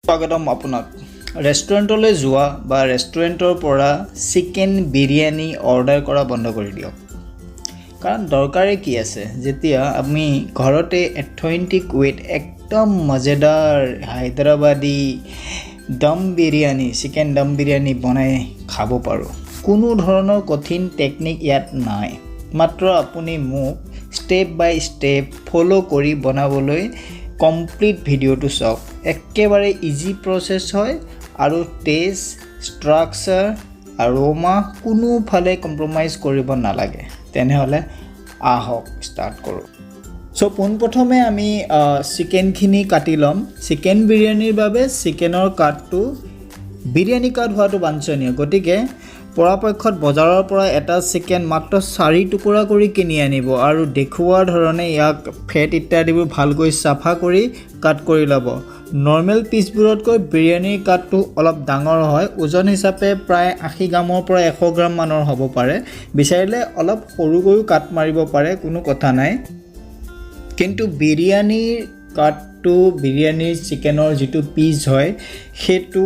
স্বাগতম আপোনাক। ৰেষ্টুৰেণ্টলৈ যোৱা বা ৰেষ্টুৰেণ্টৰ পৰা চিকেন বিৰিয়ানী অৰ্ডাৰ কৰা বন্ধ কৰি দিয়ক। কাৰণ দৰকাৰেই কি আছে, যেতিয়া আমি ঘৰতে এথেণ্টিক ৱেত একদম মজেদাৰ হায়দৰাবাদী দম বিৰিয়ানী, চিকেন দম বিৰিয়ানী বনাই খাব পাৰোঁ। কোনো ধৰণৰ কঠিন টেকনিক ইয়াত নাই। মাত্ৰ আপুনি মোক ষ্টেপ বাই ষ্টেপ ফ'ল' কৰি বনাবলৈ কমপ্লিট ভিডিঅ'টো চাওক। একেবাৰে ইজি প্ৰচেছ হয় আৰু টেষ্ট, ষ্ট্ৰাকচাৰ, আৰোমা কোনোফালে কম্প্ৰমাইজ কৰিব নালাগে। তেনেহ'লে আহক, ষ্টাৰ্ট কৰোঁ। চ' পোনপ্ৰথমে আমি চিকেনখিনি কাটি ল'ম। চিকেন বিৰিয়ানীৰ বাবে চিকেনৰ কাটটো বিৰিয়ানী কাট হোৱাটো বাঞ্ছনীয়। গতিকে পৰাপক্ষত বজাৰৰ পৰা এটা চিকেন মাত্ৰ চাৰি টুকুৰা কৰি কিনি আনিব আৰু দেখুওৱাৰ ধৰণে ইয়াক ফেট ইত্যাদিবোৰ ভালকৈ চাফা কৰি কাট কৰি ল'ব। নৰ্মেল পিচবোৰতকৈ বিৰিয়ানীৰ কাটটো অলপ ডাঙৰ হয়। ওজন হিচাপে প্ৰায় 80 গ্ৰামৰ পৰা 100 গ্ৰাম মানৰ হ'ব পাৰে। বিচাৰিলে অলপ সৰুকৈও কাট মাৰিব পাৰে, কোনো কথা নাই। কিন্তু বিৰিয়ানীৰ কাটটো, বিৰিয়ানীৰ চিকেনৰ যিটো পিচ হয়, সেইটো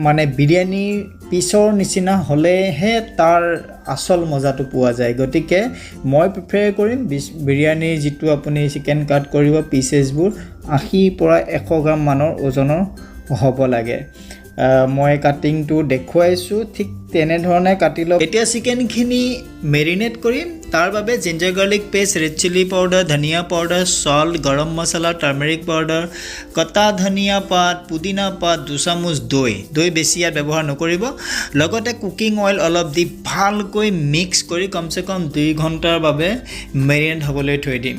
মানে বিৰিয়ানীৰ পিচৰ নিচিনা হ'লেহে তাৰ আচল মজাটো পোৱা যায়। গতিকে মই প্ৰিফাৰ কৰিম বিৰিয়ানীৰ যিটো আপুনি চিকেন কাট কৰিব, পিচেছবোৰ 80ৰ পৰা 100 গ্ৰাম মানৰ ওজনৰ হ'ব লাগে। মই কাটিংটো দেখুৱাইছোঁ, ঠিক তেনেধৰণে কাটি লওক। এতিয়া চিকেনখিনি মেৰিনেট কৰিম। তাৰ বাবে ginger garlic paste, red chilli powder, ধনিয়া পাউডাৰ, চল্ট, গৰম মছলা, টাৰ্মেৰিক পাউডাৰ, কটা ধনিয়া পাত, পুদিনা পাত, 2 চামুচ দৈ। দৈ বেছি ইয়াত ব্যৱহাৰ নকৰিব। লগতে কুকিং অইল অলপ দি ভালকৈ মিক্স কৰি কমচে কম 2 ঘণ্টাৰ বাবে মেৰিনেট হ'বলৈ থৈ দিম।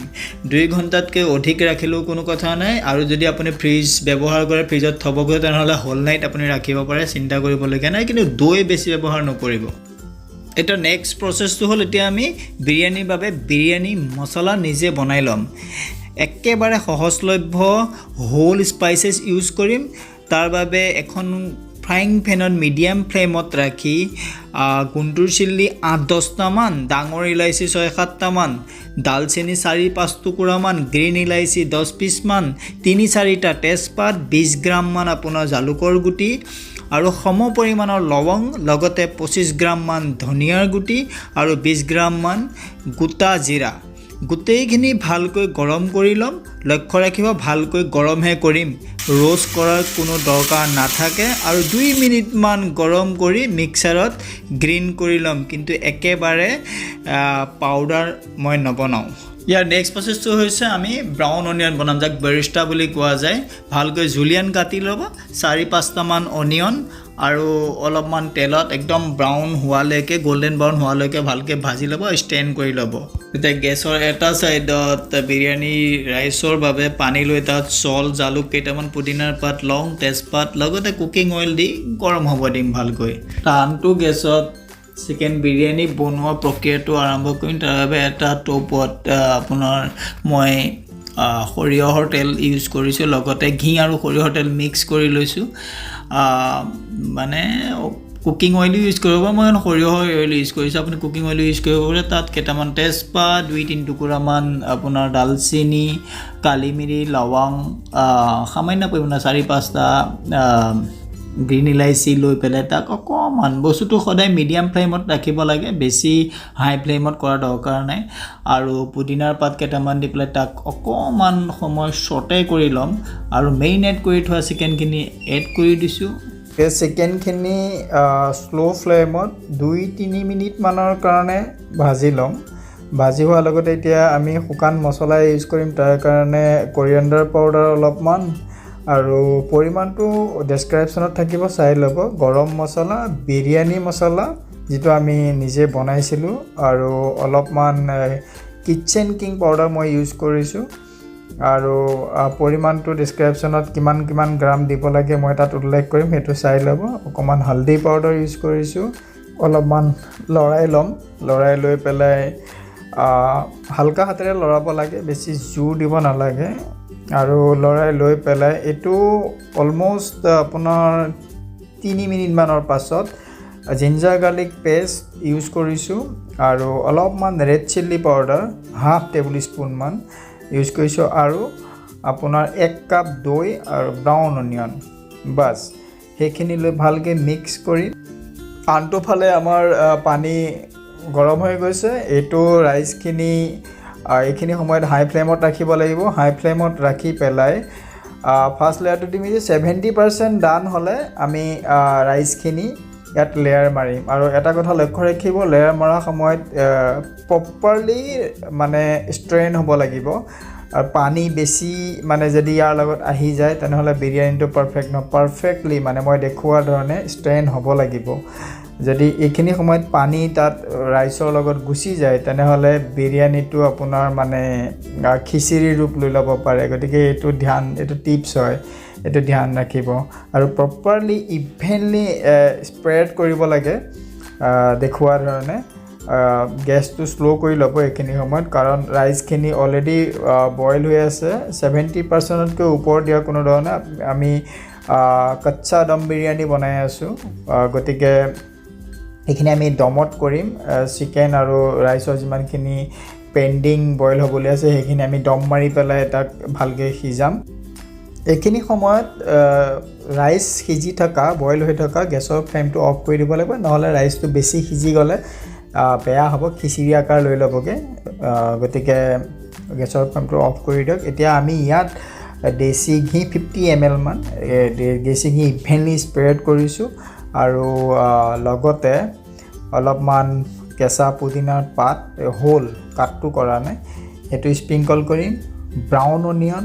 2 ঘণ্টাতকৈ অধিক ৰাখিলেও কোনো কথা নাই। আৰু যদি আপুনি ফ্ৰিজ ব্যৱহাৰ কৰে, ফ্ৰিজত থ'ব খোজে, তেনেহ'লে হোল নাইট আপুনি ৰাখিব পাৰে, চিন্তা কৰিবলগীয়া নাই। কিন্তু দৈ বেছি ব্যৱহাৰ নকৰিব। এতিয়া নেক্সট প্ৰচেছটো হ'ল, এতিয়া আমি বিৰিয়ানীৰ বাবে বিৰিয়ানী মছলা নিজে বনাই ল'ম। একেবাৰে সহজলভ্য হোল স্পাইচেছ ইউজ কৰিম। তাৰ বাবে এখন ফ্ৰাইং পেনত মিডিয়াম ফ্লেমত ৰাখি গুণ্টুৰ চিল্লি 8-10টামান, ডাঙৰ ইলাচি 6-7টামান, ডালচেনি 4-5 টুকুৰামান, গ্ৰীণ ইলাচি 10 পিচমান, 3-4টা তেজপাত, 20 গ্ৰামমান আপোনাৰ জালুকৰ গুটি আৰু সম পৰিমাণৰ লৱং, লগতে 25 গ্ৰামমান ধনিয়াৰ গুটি আৰু 20 গ্ৰামমান গোটা জিৰা। গোটেইখিনি ভালকৈ গৰম কৰি ল'ম। লক্ষ্য ৰাখিব, ভালকৈ গৰমহে কৰিম, ৰ'ষ্ট কৰাৰ কোনো দৰকাৰ নাথাকে। আৰু 2 মিনিটমান গৰম কৰি মিক্সাৰত গ্ৰাইণ্ড কৰি ল'ম, কিন্তু একেবাৰে পাউডাৰ মই নবনাওঁ। ইয়াৰ নেক্সট প্ৰচেছটো হৈছে আমি ব্ৰাউন অনিয়ন বনাম, যাক বেৰিষ্টা বুলি কোৱা যায়। ভালকৈ জুলিয়ান কাটি ল'ব 4-5টামান অনিয়ন আৰু অলপমান তেলত একদম ব্ৰাউন হোৱালৈকে, গল্ডেন ব্ৰাউন হোৱালৈকে ভালকৈ ভাজি ল'ব, ষ্টেণ্ড কৰি ল'ব। এতিয়া গেছৰ এটা ছাইডত বিৰিয়ানী ৰাইচৰ বাবে পানী লৈ তাত চল্ট, জালুক কেইটামান, পুদিনাৰ পাত, লং, তেজপাত, লগতে কুকিং অইল দি গৰম হ'ব দিম ভালকৈ। আনটো গেছত চিকেন বিৰিয়ানী বনোৱা প্ৰক্ৰিয়াটো আৰম্ভ কৰিম। তাৰ বাবে এটা টৌপত আপোনাৰ মই সৰিয়হৰ তেল ইউজ কৰিছোঁ, লগতে ঘি আৰু সৰিয়হৰ তেল মিক্স কৰি লৈছোঁ। মানে কুকিং অইলো ইউজ কৰিব পাৰে, মই সৰিয়হৰ অইল ইউজ কৰিছোঁ, আপুনি কুকিং অইলো ইউজ কৰিব পাৰে। তাত কেইটামান তেজপাত, 2-3 টুকুৰামান আপোনাৰ ডালচেনি, কালিমিৰি, লৱং, সামান্য পৰিমাণৰ 4-5টা গ্ৰীণ ইলাচি লৈ পেলাই তাক অকণমান, বস্তুটো সদায় মিডিয়াম ফ্লেমত ৰাখিব লাগে, বেছি হাই ফ্লেমত কৰাৰ দৰকাৰ নাই। আৰু পুদিনাৰ পাত কেইটামান দি পেলাই তাক অকণমান সময় চটে কৰি ল'ম আৰু মেৰিনেট কৰি থোৱা চিকেনখিনি এড কৰি দিছোঁ। এই চিকেনখিনি শ্ল' ফ্লেমত 2-3 মিনিটমানৰ কাৰণে ভাজি ল'ম। ভাজি হোৱাৰ লগতে এতিয়া আমি শুকান মছলা ইউজ কৰিম। তাৰ কাৰণে কৰিয়েণ্ডাৰ পাউডাৰ অলপমান, আৰু পৰিমাণটো ডেছক্ৰিপশ্যনত থাকিব, চাই ল'ব। গৰম মছলা, বিৰিয়ানী মছলা যিটো আমি নিজে বনাইছিলোঁ, আৰু অলপমান কিটচেন কিং পাউডাৰ মই ইউজ কৰিছোঁ। আৰু পৰিমাণটো ডিছক্ৰিপশ্যনত কিমান কিমান গ্ৰাম দিব লাগে মই তাত উল্লেখ কৰিম, সেইটো চাই ল'ব। অকণমান হালধি পাউডাৰ ইউজ কৰিছোঁ। অলপমান লৰাই ল'ম। লৰাই লৈ পেলাই হালকা হাতেৰে লৰাব লাগে, বেছি জোৰ দিব নালাগে। আৰু লৰাই লৈ পেলাই এইটো অলম'ষ্ট আপোনাৰ 3 মিনিটমানৰ পাছত জিঞ্জাৰ গাৰ্লিক পেষ্ট ইউজ কৰিছোঁ আৰু অলপমান red chilli powder half table স্পুনমান ইউজ কৰিছোঁ আৰু আপোনাৰ 1 কাপ দৈ আৰু ব্ৰাউন অনিয়ন। বাছ, সেইখিনি লৈ ভালকৈ মিক্স কৰি আনটো ফালে আমাৰ পানী গৰম হৈ গৈছে। এইটো ৰাইচখিনি এইখিনি সময়ত হাই ফ্লেমত ৰাখিব লাগিব। হাই ফ্লেমত ৰাখি পেলাই ফাৰ্ষ্ট লেয়াৰটো দিম যে 70% ডান হ'লে আমি ৰাইচখিনি ইয়াত লেয়াৰ মাৰিম। আৰু এটা কথা লক্ষ্য ৰাখিব, লেয়াৰ মৰাৰ সময়ত প্ৰপাৰলি মানে ষ্ট্ৰেইন হ'ব লাগিব আৰু পানী বেছি মানে যদি ইয়াৰ লগত আহি যায়, তেনেহ'লে বিৰিয়ানীটো পাৰফেক্ট নহয়। পাৰফেক্টলি মানে মই দেখুওৱা ধৰণে ষ্ট্ৰেইন হ'ব লাগিব। যদি এইখিনি সময়ত পানী তাত ৰাইচৰ লগত গুচি যায়, তেনেহ'লে বিৰিয়ানীটো আপোনাৰ মানে খিচিৰিৰ ৰূপ লৈ ল'ব পাৰে। গতিকে এইটো ধ্যান, এইটো টিপছ হয়, এইটো ধ্যান ৰাখিব আৰু প্ৰপাৰলি ইভেনলি স্প্ৰেড কৰিব লাগে দেখুওৱা ধৰণে। গেছটো শ্ল' কৰি ল'ব এইখিনি সময়ত, কাৰণ ৰাইচখিনি অলৰেডি বইল হৈ আছে 70%তকৈ ওপৰত দিয়া কোনো ধৰণে। আমি কচ্চা দম বিৰিয়ানী বনাই আছোঁ, গতিকে এইখিনি আমি দমত কৰিম। চিকেন আৰু ৰাইচৰ যিমানখিনি পেণ্ডিং বইল হ'বলৈ আছে, সেইখিনি আমি দম মাৰি পেলাই তাক ভালকৈ সিজাম। এইখিনি সময়ত ৰাইচ সিজি থকা, বইল হৈ থকা গেছৰ ফ্লেমটো অফ কৰি দিব লাগিব, নহ'লে ৰাইচটো বেছি সিজি গ'লে বেয়া হ'ব, খিচিৰি আকাৰ লৈ ল'বগৈ। গতিকে গেছৰ ফ্লেমটো অফ কৰি দিয়ক। এতিয়া আমি ইয়াত দেশী ঘি 50 ml মান দেশী ঘি ইভেনলি স্প্ৰেড কৰিছোঁ আৰু লগতে অলপমান কেঁচা পুদিনাৰ পাত, হোল কাটটো কৰা নাই, সেইটো স্প্ৰিংকল কৰিম। Brown onion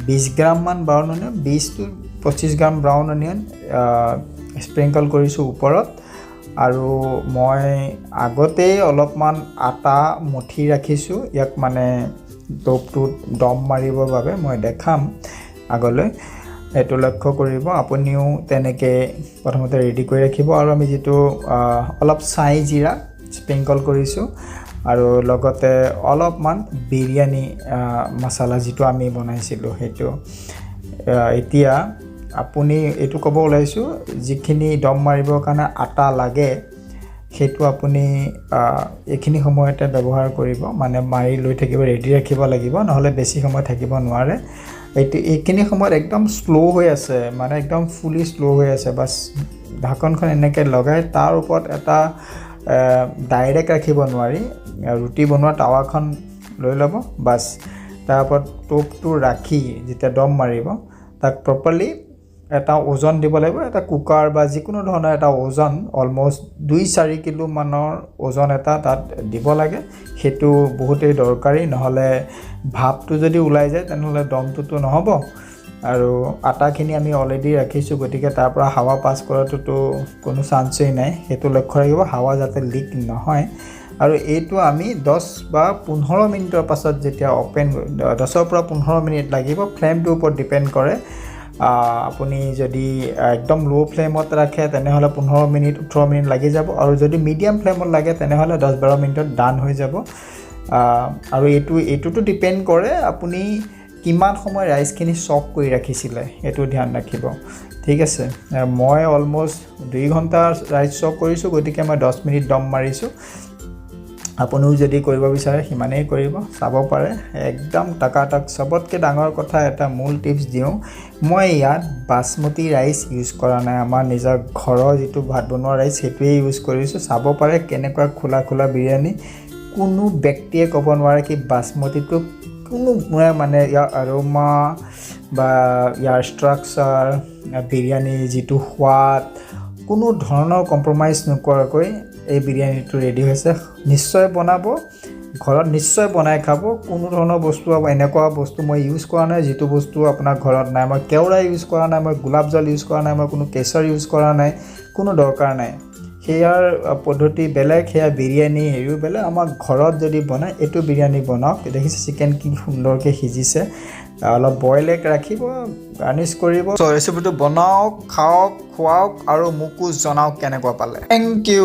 20 গ্ৰামমান, brown onion 20 two 25 গ্ৰাম ব্ৰাউন অনিয়ন স্প্ৰিংকল কৰিছোঁ ওপৰত। আৰু মই আগতেই অলপমান আটা মঠি ৰাখিছোঁ ইয়াক মানে টোপটোত দম মাৰিবৰ বাবে, মই দেখাম আগলৈ। সেইটো লক্ষ্য কৰিব, আপুনিও তেনেকৈ প্ৰথমতে ৰেডি কৰি ৰাখিব। আৰু আমি যিটো অলপ ছাই জিৰা স্প্ৰিংকল কৰিছোঁ আৰু লগতে অলপমান বিৰিয়ানী মছলা যিটো আমি বনাইছিলোঁ সেইটো। এতিয়া আপুনি এইটো ক'ব ওলাইছোঁ, যিখিনি দম মাৰিবৰ কাৰণে আটা লাগে, সেইটো আপুনি এইখিনি সময়তে ব্যৱহাৰ কৰিব, মানে মাৰি লৈ থাকিব, ৰেডি ৰাখিব লাগিব, নহ'লে বেছি সময় থাকিব নোৱাৰে। এইটো এইখিনি সময়ত একদম শ্ল' হৈ আছে, মানে একদম ফুলি শ্ল' হৈ আছে। বাছ, ঢাকনখন এনেকৈ লগাই তাৰ ওপৰত এটা ডাইৰেক্ট ৰাখিব নোৱাৰি, ৰুটি বনোৱা টাৱাখন লৈ ল'ব। বাছ, তাৰ ওপৰত টোপটো ৰাখি যেতিয়া দম মাৰিব, তাক প্ৰপাৰলি এটা ওজন দিব লাগিব। এটা কুকাৰ বা যিকোনো ধৰণৰ এটা ওজন, অলম'ষ্ট 2-4 কিলোমানৰ ওজন এটা তাত দিব লাগে। সেইটো বহুতেই দৰকাৰী, নহ'লে ভাপটো যদি ওলাই যায়, তেনেহ'লে দমটোতো নহ'ব। আৰু আটাখিনি আমি অলৰেডি ৰাখিছোঁ, গতিকে তাৰ পৰা হাৱা পাছ কৰাটোতো কোনো চান্সেই নাই। সেইটো লক্ষ্য ৰাখিব, হাৱা যাতে লিক নহয়। আৰু এইটো আমি 10 বা 15 মিনিটৰ পাছত যেতিয়া অ'পেন, 10ৰ পৰা 15 মিনিট লাগিব, ফ্লেমটোৰ ওপৰত ডিপেণ্ড কৰে। আপুনি যদি একদম ল' ফ্লেমত ৰাখে, তেনেহ'লে 15 মিনিট, 18 মিনিট লাগি যাব আৰু যদি মিডিয়াম ফ্লেমত লাগে, তেনেহ'লে 10-12 মিনিটত ডান হৈ যাব। আৰু এইটোতো ডিপেণ্ড কৰে আপুনি কিমান সময় ৰাইচখিনি চক কৰি ৰাখিছিলে, সেইটো ধ্যান ৰাখিব। ঠিক আছে, মই অলম'ষ্ট 2 ঘণ্টা ৰাইচ চক কৰিছোঁ, গতিকে মই 10 মিনিট দম মাৰিছোঁ। আপুনিও যদি কৰিব বিচাৰে, সিমানেই কৰিব, চাব পাৰে, একদম টকাটক। চবতকৈ ডাঙৰ কথা, এটা মূল টিপছ দিওঁ, মই ইয়াত বাচমতি ৰাইচ ইউজ কৰা নাই। আমাৰ নিজৰ ঘৰৰ যিটো ভাত বনোৱা ৰাইচ, সেইটোৱেই ইউজ কৰিছোঁ। চাব পাৰে কেনেকুৱা খোলা খোলা বিৰিয়ানী। কোনো ব্যক্তিয়ে ক'ব নোৱাৰে কি বাচমতিটো কোনো মানে ইয়াৰ এৰোমা বা ইয়াৰ ষ্ট্ৰাকচাৰ, বিৰিয়ানীৰ যিটো সোৱাদ, কোনো ধৰণৰ কম্প্ৰমাইজ নকৰাকৈ এই বিৰিয়ানীটো ৰেডি হৈছে। নিশ্চয় বনাব ঘৰত, নিশ্চয় বনাই খাব। কোনো ধৰণৰ বস্তু, এনেকুৱা বস্তু মই ইউজ কৰা নাই যিটো বস্তু আপোনাৰ ঘৰত নাই। মই কেওৰা ইউজ কৰা নাই, মই গোলাপ জল ইউজ কৰা নাই, মই কোনো কেশৰ ইউজ কৰা নাই, কোনো দৰকাৰ নাই। সেয়াৰ পদ্ধতি বেলেগ, সেয়া বিৰিয়ানী হেৰিও বেলেগ। আমাৰ ঘৰত যদি বনায়, এইটো বিৰিয়ানী বনাওক। দেখিছে চিকেন কি সুন্দৰকৈ সিজিছে। অলপ বইল এগ ৰাখিব, গাৰ্নিছ কৰিব। চ' ৰেচিপিটো বনাওক, খাওক, খুৱাওক আৰু মোকো জনাওক কেনেকুৱা পালে। Thank U.